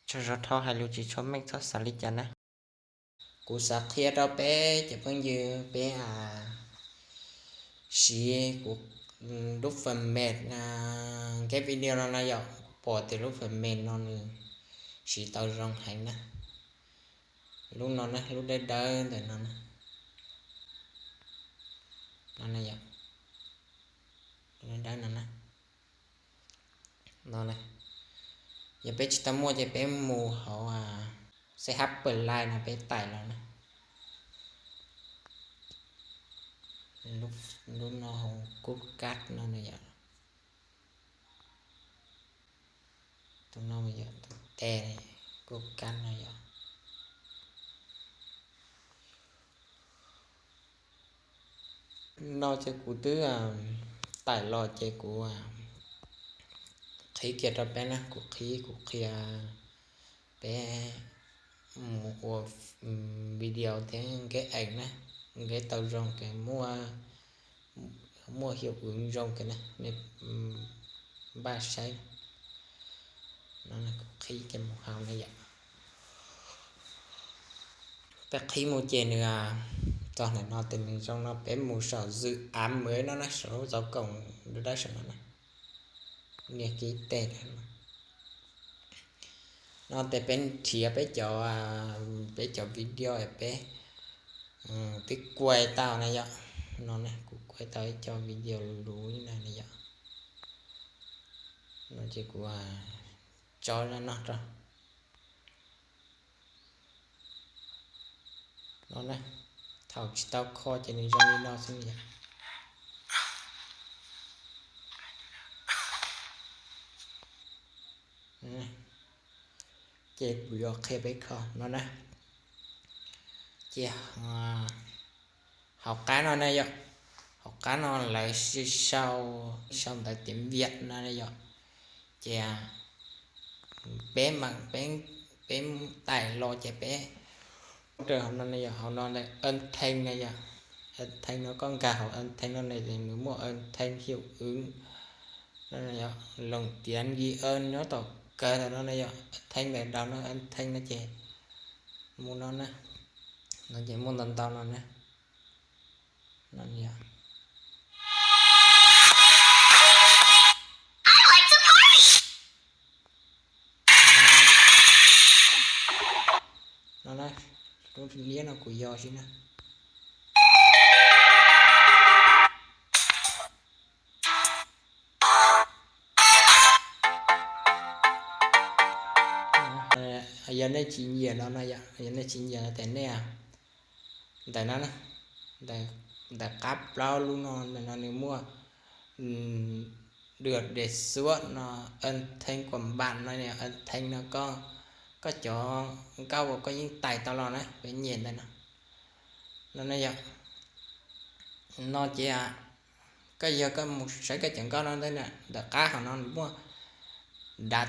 Tsaug zog, thov hais lus tsis tshua meej, txhob xav li cas na. Kuv xav qhia rau peb cov phooj ywg peb siv kuv lub fem mem nkeb video no na yom. Kuv pom tias lub fem mem no nws siv tau zoo heev na. Lub no na, lub dawb dawb ntawm no na, no na yom, lub dawb dawb no na. No na, yog peb tsis tau muaj ces peb mus hauv C H Play no peb tải los na. Lub no hauv Cúc Card no na yom. Tus no yog tus tes Cúc Card no yom. No ces kuv twb tải los ces kuv qhib kiag rau peb na, kuv qhib kuv qhia peb mus ua video thiab nkeb eem na, nkeb tau zoo ces muaj, muaj hiệu ứng zoo ces nej npaj saib. No kuv qhib kiag mus hauv na yom. Peb qhib mus ces nws txog ntawm no ces nws zoo no, peb mus saum dự án mới no na, saum lub zov koom dawb dawb saum no na. Nias kiag ib teg no ces peb nrhiav peb cov, peb cov video peb twb kuaj tau na yom. No na, kuv kuaj tau ib co video luv luv na yom. No ces kuv tso no rau no na. Thaum tsis tau kho ces nws zoo li no xwb yom. Ces kuv yuav qhia peb kho no na. Ces hauv qab no na yom, hauv qab no lawv sau, sau ntawv tiếng Việt no na yom. Ces peb mas peb, peb tải los ces peb rau hauv no na yom, hauv no ntawm âm thanh na yom. Âm thanh no koj nkag hauv âm thanh no na, nws muaj âm thanh hiệu ứng no, lồng tiếng ghi âm nyob tom kawg ntawm no na yom. Âm thanh ntawm đầu no, âm thanh no ces mus no na, no ces muaj ntau ntau no na. No yog no na, lub liab no kuv yog xwb na. Yog nej tsis nyiam no no yom, yog nej tsis nyiam no ces nej ntawm no, ntawm qab plaub lub no, ntawm no nws muaj được đề xuất no, âm thanh của bạn no, âm thanh no koj, koj cov nkauj uas koj yeej tải tau los na, peb nyem ntawm no. No na yom, no ces koj yog koj mus saib koj cov nkauj no ntawm qab hauv no nws muaj đã,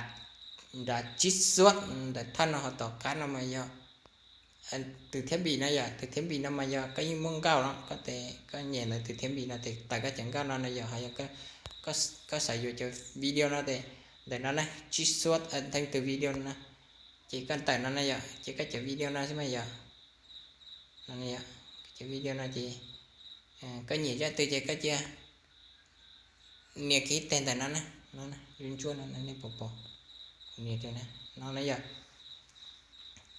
đã trích xuất ntawm thaj no hauv tom qab no mas yog từ thiếp bị no yom, từ thiếp bị no mas yog koj yeej muaj nkauj los koj tes koj nyem ntawm từ thiếp bị no ces tawm koj cov nkauj no no yom, ho yog koj xav yuav cov video no ces ntawm no na, trích xuất âm thanh từ video no na, ces koj tawm no na yom, ces koj cov video no xwb mas yog, no na yom, cov video no ces koj nyiam zaj twg ces koj cia nias kiag ib teg ntawm no na, no na, ntsuab no nej puas pom, kuv nias rau na, no na yom.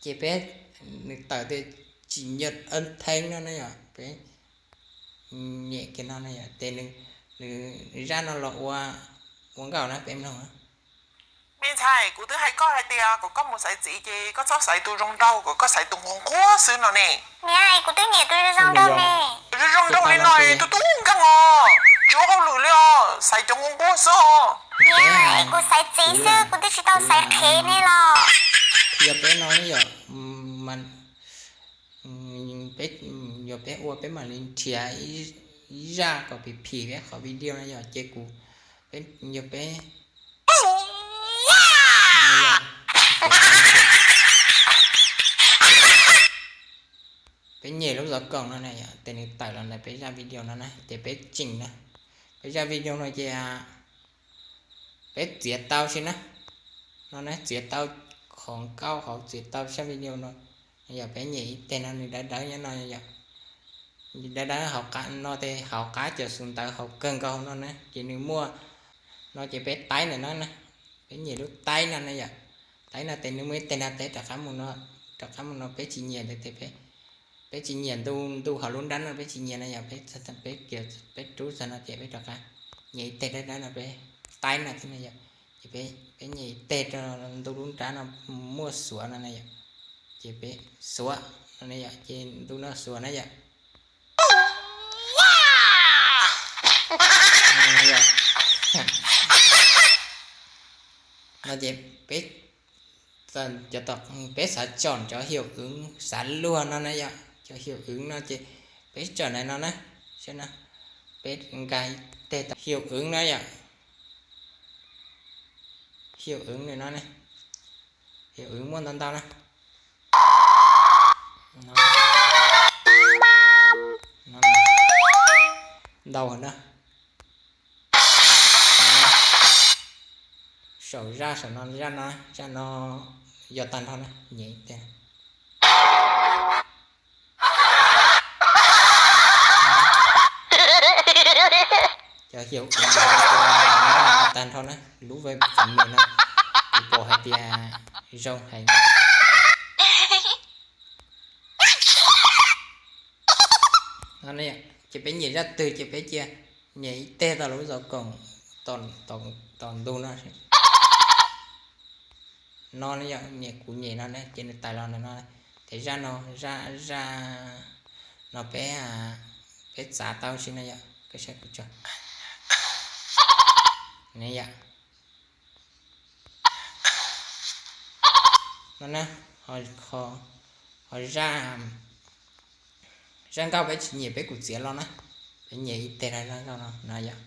Ces peb, nws tawm tias chỉ nhận âm thanh no na yom, peb nyem kiag no na yom, ces nws, nws zaj no los ua, ua nkauj na, peb mloog na. Me ntxhais, kuv twb hais koj hais tias kom koj mus xaiv txiv ces koj txhob xaiv tus zoo nraug, kom koj xaiv tus nquag nquag xwb no ne. Niam, kuv twb nyiam tus zoo nraug ne. Tus zoo nraug li no es tus tub nkeeg os, tsis ua hauj lwm li os, xaiv cov nquag nquag xwb os. Niam, kuv xaiv txiv xwb, kuv twb tsis tau xaiv qhev ne los. Yog peb no yom, peb, yog peb ua peb mam li nrhiav ib zaj kom phim phim peb qhov video no yom, ces kuv, peb, yog peb, peb nyem lub zov koom no na yom, ces nws tawm los ntawm peb zaj video no na, ces peb tseem na, peb zaj video no ces peb txiav tau xwb na, no na, txiav tau qhov nkauj hauv txwv tau sab video no. Yog peb nyem ib teg no nws dawb dawb nyob no yom. Dawb dawb hauv qab no tes hauv qab cov xus ntawv hauv kawg nkaus no na ces nws muaj no ces peb taib ntawm no na. Peb nyem lub taib no na yom. Taib no tes nws muaj ib teg no tes rov qab mus no, rov qab mus no peb tsis nyiam ntawd tes peb tsis nyiam ntu ntu hauv lub nrab no peb tsis nyiam no yom, peb peb rub txog no ces peb rov qab nyem ib teg dawb dawb no peb taib no xwb no yom. Ces peb nyem ib teg rau ntu lub nrab no muaj xuav no na yom. Ces peb xuav no na yom, ces ntu no xuav na yom. No ces peb cov, peb xav tsom cov hiaum wv xav luag no na yom, cov hiaum wv no ces peb tsom ntawm no na, saib no, peb nkag teg tau hiaum wv no yom, hiaum wv no ne, hiaum wv muaj ntau ntau na. Ntau na. Saum zaj saum no, zaj no, zaj no yog tag nrho na, nyem ib teg. Cov hiaum wv tag nrho na, lub vaj pam me no kuv pom hais tias zoo heev. Ces peb nyem zaj twg ces peb cia nyem ib teg tau lub zov koom tom ntug no. No ne yom, nyem kuv nyem no ne ces nws tawm los ntawm no. Ces zaj no, zaj, zaj no peb, peb txav tau si no yom, koj saib kuv tso ne yom. No na, ho zaj, zaj nkauj peb tsis nyiam peb kuj txiav los na, peb nyem ib teg rau zaj nkauj no no yom.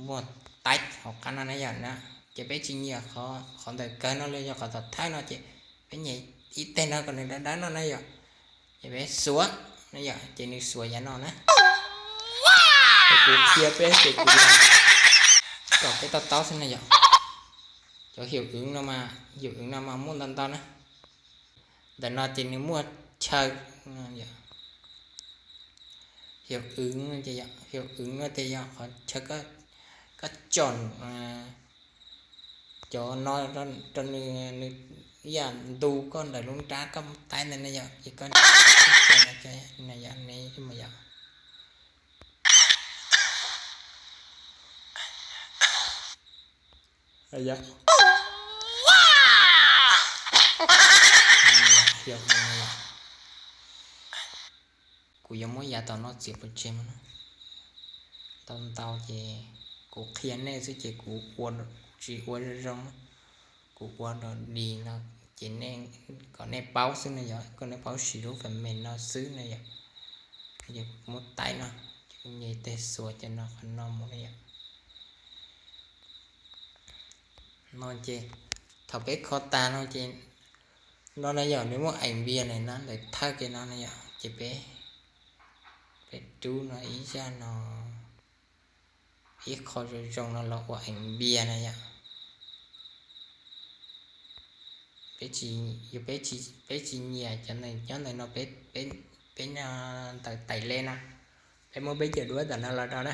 Muaj taib hauv qab no na yom na, ces peb tsis nyiam qhov ntawm kawg no li yog qhov tom thawj no ces peb nyem ib teg no kom nws dawb dawb no na yom. Ces peb xuav na yom, ces nws xuav yav no na. Ces kuv qhia peb ces kuv kom peb to taub xwb na yom. Cov hiaum wv no mas, hiaum wv no mas muaj ntau ntau na. Ntawm no ces nws muaj chaw, hiaum wv, hiaum wv no ces yog qhov chaw koj tsom cov no rau nws, nws ib yam ntu koj ntawm lub nrab koj taib ntawd na yom, ces koj na yom, ne yom. Kuv yuav muab yav tom no txiav pov tseg mus na. Ntau ntau ces kuv qhia nej xwb ces kuv ua, kuv tsis ua zoo zoo, kuv ua dog dig no ces nej, kom nej paub xwb no yom, kom nej paub siv lub fas mes no xwb no yom. Ces kuv muab taib no, ces kuv nyem teg xuas ces no qhov no mus no yom. No ces thaum peb kho tas no ces no na yom, nws muaj eem npias na no ntawm thawj kev no na yom, ces peb, peb rub no ib zaj no, ib qho zoo zoo no los ua eem npias na yom. Peb tsis, yog peb tsis, peb tsis nyiam cov nyob ntawm no, peb, peb nyob ntawm tais le na, peb muab peb cov duab ntawm no los rau na.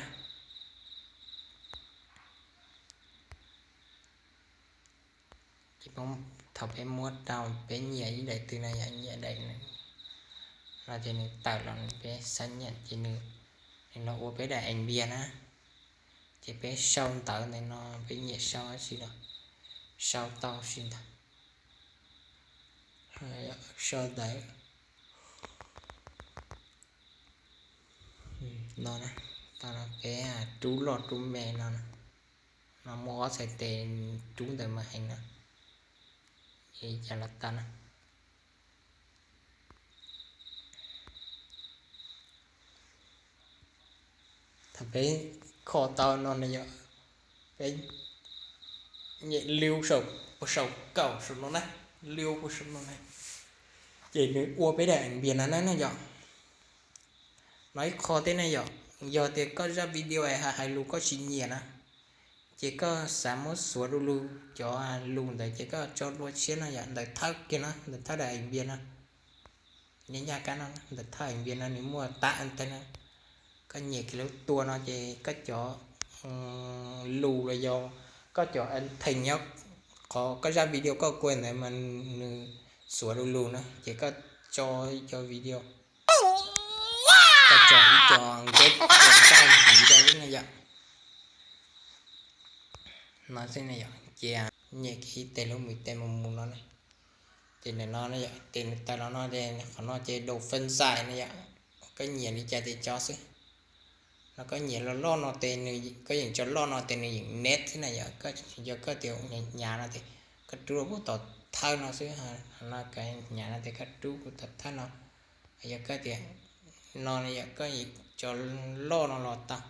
Ces thaum peb muab rau peb nyiam ib daim twg no yom, nyiam daim no ces nws tawm los peb xab nyam ces nws, nws los ua peb daim eem npias na. Ces peb sau ntawv ntawm no, peb nyiam sau dab tsi los sau tau si ntawd. Sau ntawv no, tau no peb rub loj rub me no, no muaj ob txhais tes rub ntawm màn hình no, ces los tau na. Thaum peb kho tau no na yom, peb nyem liu saum, saum kaum saum no na, liu saum no na, ces nws ua peb daim eem npias no na yom. No ib qho thiab na yom, yog tias koj zaj video hais lus koj tsis nyiam na, Ces koj xav muab xuav du lug cov lus ntawd ces koj tso dua tshiab no yom, ntawm thawj kiag no, ntawm thawj daim npias no. Nyaj nyaj kab no, ntawm thawj daim npias no nws muaj tab ntawd na. Koj nyem kiag lub tua no ces koj cov lus los yog koj cov an theem nyob qhov koj zaj video koj kua ntawd mas nws xuav du lug na, ces koj tso ib co video, koj tso ib co nkej ua ntaj ntiv rau xwb na yom. No xwb na yom, ces nyem kiag ib tes lub mus tes mus mus no na. Ces ntawm no na yom, ces nws tawm los no ces qhov no ces dau fee xais na yom. Koj nyiam li cas ces tso xwb. No koj nyiam los loj no ces nws, koj yeem tso loj no ces nws yeem neb xwb na yom. Yog koj tias hnyav no ces koj rub rau tom thawj no xwb. No hnyav no ces koj rub rau tom thawj no. Yog koj tias no yom, koj tso loj no los tau.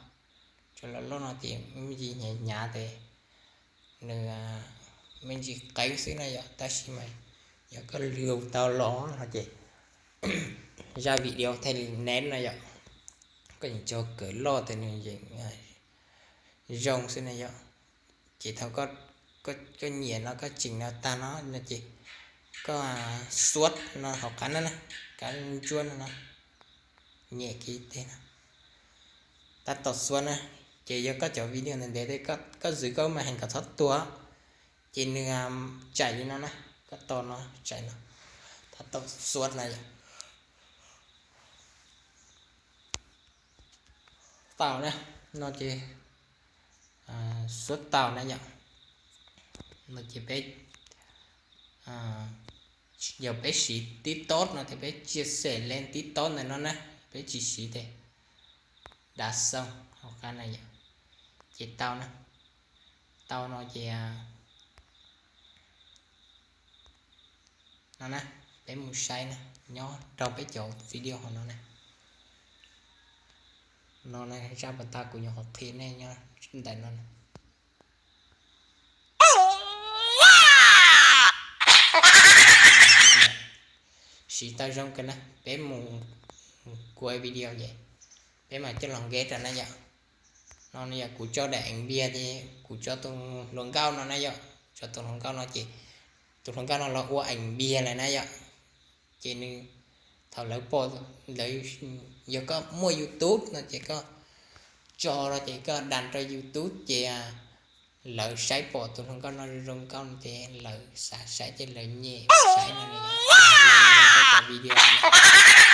Tso los loj no ces me ntsis hnyav hnyav ces nws me ntsis qeeb xwb na yom, tab sis mas yog koj lwv tau los no ces zaj video thiaj li neb no yom. Koj yeem tso kawg loj ces nws yeem zoo xwb na yom. Ces thaum koj nyiam no koj tseem no tag no no ces koj xuav no hauv qab no na, kab ntsuab no no, nyem kiag tes no, tab tom xuav na. Ces yog koj cov video ntev ntev, koj zwm koj mas heev kom txhob tuag, ces nws tsaim li no na, koj tos no tsaim no, tab tom xuav na yom. Tau na, no ces xuav tau na yom. No ces peb, yog peb siv TikTok no ces peb tsia xem leej TikTok ntawm no na, peb tsis siv tes dav xoo hauv qab na yom. Ces tau na, tau no ces no na, peb mus saib na, nyob rau peb cov video hauv no na. No na, zaj pas tas kuv nyuam qhuav qhia nej nyob ntawm no na. Siv tau zoo kawg na, peb mus kuav video ces peb mam coj los nkej rau na yom. No yog kuv tso daim eev npias ces kuv tso tus hluas nkauj no na yom, tso tus hluas nkauj no ces tus hluas nkauj no los ua eev npias lawm na yom. Ces nws, thaum lawv pom, lawv, yog koj muaj YouTube no ces koj tso los ces koj đăng rau YouTube ces lawv saib pom tus hluas nkauj no zoo nkauj no ces lawv xav saib ces lawv nyem saib no, koj cov video no.